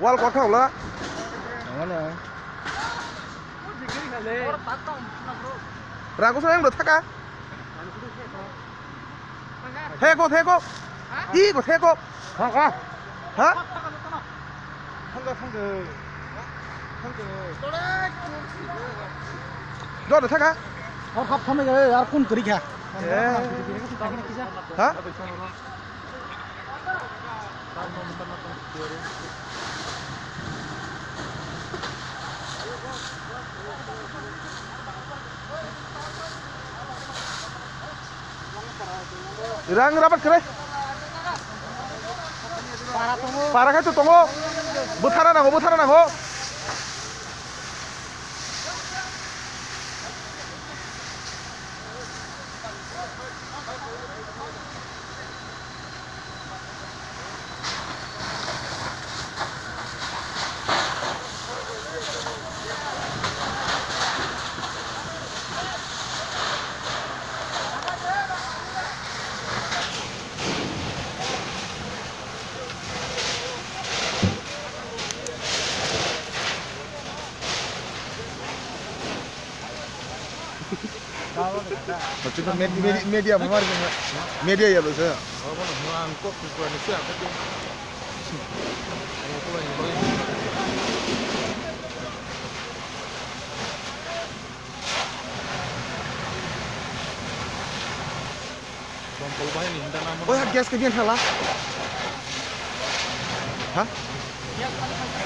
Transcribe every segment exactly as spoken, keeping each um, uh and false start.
Wal kok thang la. Rago sa yang thaka. Theko, theko. I ko theko. Thaka. Ha? Thangka, thangka. Thangka. Dor thaka. Ar hap thame gare, ar kun kari kha. Eh. Ha? Rang rabat kere. Para khai to tongo. Buthara nango, buthara nango. Media, media, media ya lo sa. Oya gas ke biang thala. Ha?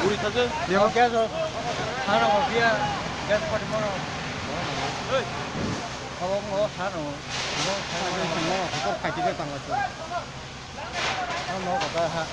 Uri thake. Biang. Gas o. Hana o biya. Gas pati mono. Hei. Hawang o hano. Mo hano. Mo ko khai ke tang la. Hano ko ta ha.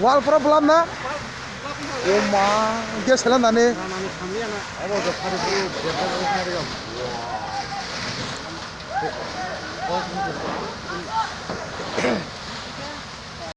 Wal pura bwlam na? O ma, gas sela nani?